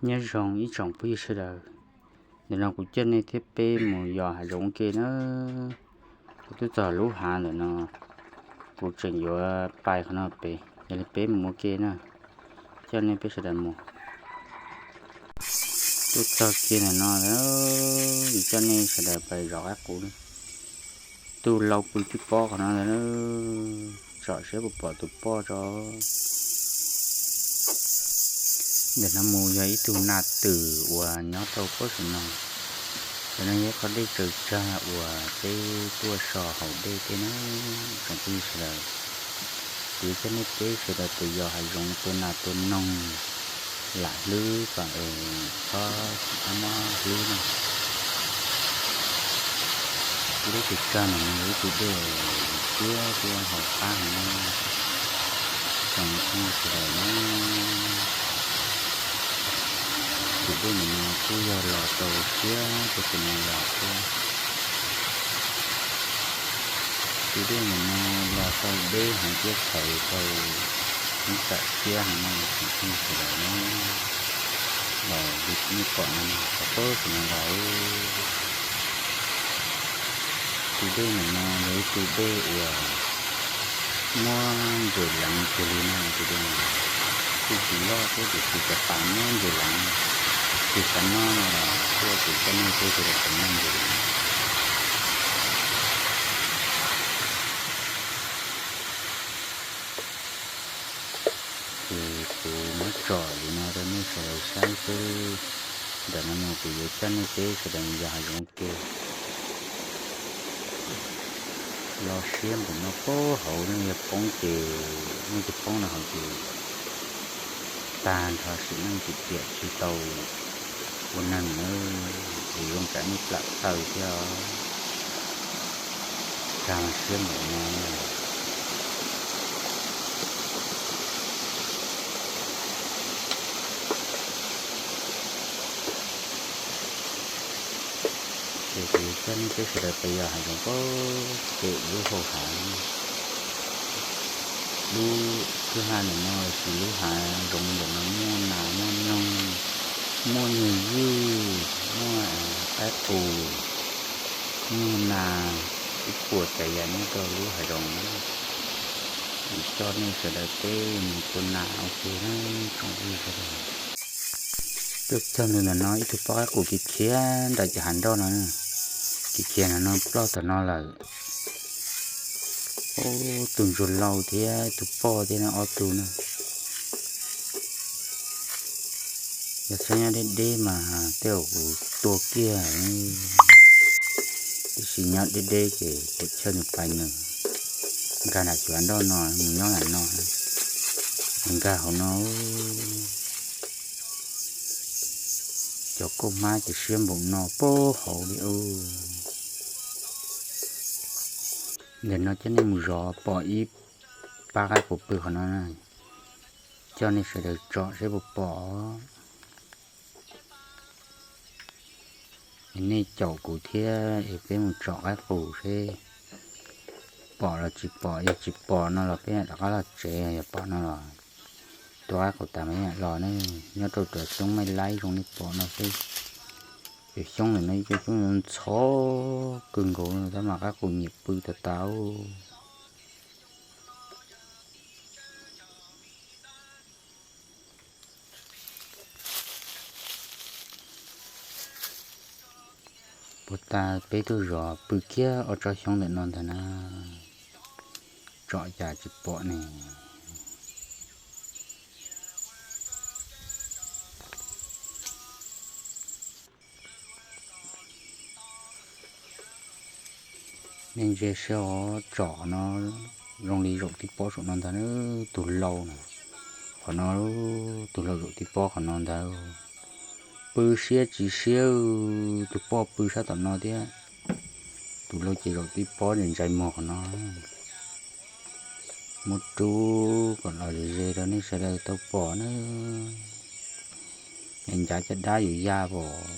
Nyob zoo ib tsoom phooj ywg sawv daws, ntawm no kuv coj nej thiab peb mus yos hav zoov ua ke na. Kuv twb txog lub hav ntawm no, kuv tseem yuav pais qhov no pem, yog li peb mus ua ke na, coj nej peb sawv daws mus. Twb txog kiag ntawm no lawm, kuv coj nej sawv daws pais zov qaib qus. Tus lau pw tib pob qhov no ntag, tsom siab puas pom tus poj tso. Ntawm no mus yog ib tug nas twm uas nyob rau pob saum no. Ntawm no yog qhov dej tsaws tsag uas peb tuaj so haus dej tej na, tsoom phooj ywg sawv daws. Kuv coj nej peb sawv daws pais yos hav zoov tua nas tua noog, lam hlwb kom es txhob tsis txhob mob hlwb na. Ib lub tsaws tsag no yog ib tug dej siab thiab haus qab heev na, tsoom phooj ywg sawv daws na. Tus dej ntawm no kuj yog los tau siab rau tus no los thiab. Tus dej ntawm no los tau deb heev thiab txhais tau ib tsam siab heev no, tsoom phooj ywg sawv daws na. Los li nej pom no, qhov pob tus no los, tus dej ntawm no yog ib tug dej uas muab ntses leev kiag li no, tus dej no kuj tsis loj thiab tiam sis cov pas muab ntses leev, tus xav noj no los tuaj, tus coj nej peb sawv daws pais noj ntses leev. Ces kuv muab tsom li no rau nej sawv daws saib xwb. Ntawm no mus kuv yuav coj nej peb sawv daws mus yos hav zoov ua ke. Los siab npaum no, poob hauv nej yog poob ces, nej tus poob no hauv ces tag nrho sim neej tsis piam tsis tau ua neeg na, ces zoo tsam nej plam taw thiab. Tsag siab npaum no. Ces kuv coj nej peb sawv daws pais yos hav zoov pem lub hau hav. Lub kwj ha ntawm no lossis lub hav zoov ntawm no muaj nas muaj noog, muaj nyuj ywj, muaj qaib qus, muaj nas, ib puas tsav yam nyob rau lub hav zoov. Kuv coj nej sawv daws peb mus tua nas ua ke na, tsoom phooj ywg sawv daws. Twb txog ntawm no ib tug poj qaib qus khiav khiav nram cov hav nroj no, khiav khiav no ploj tom no lawm. Ub, tus ntsuag laus thiab tus poj thiab no ob tug na. Yog txhob nyob deb deb mas tej zaum kuv tua kiag. Tiam sis nyob deb deb ces pem chaw nws pais nws, nkag nram cov hav nroj no mus nyob nram no, nkag hauv no. Cov kauj hmab ces siab npaum no poob hauv li ub. Ntawm no coj nej mus zov pom ib pab qaib qus pw qhov no, coj nej sawv daws tsom seb puas pom. Es nej caum kuv thiab es peb mus tsom qaib qus seb pom los tsis pom. Yog tsis pom no los peb rov qab los tsev, yog pom no los tua qaib qus tas mas los ne. Nyob rau cov xyoob maij laib zoo nej pom no xwb. Cov xyoob ntawm no ib co xyoob ntxhov kawg nkaus, tab mas qaib qus nyiam pw tas tas. Puag ta peb tuaj zov pw kiag ob tsob xyoob ntawm no ntag na, tsom cas tsis pom ne. Nej ntsia saib os, tsom no zoo li zaum tib pob saum no ntag, tus lau na, qhov no, tus lau zaum tib pob qhov no ntag. Pw siab tsis siab, tus poj pw sab tom no thiab, tus lau ces zaum tib pob ntsia ntsais muag qhov no. Muab rub kom los ze ze rau nej sawv daws tau pom na. Es ncav caj dab yuav ya pom.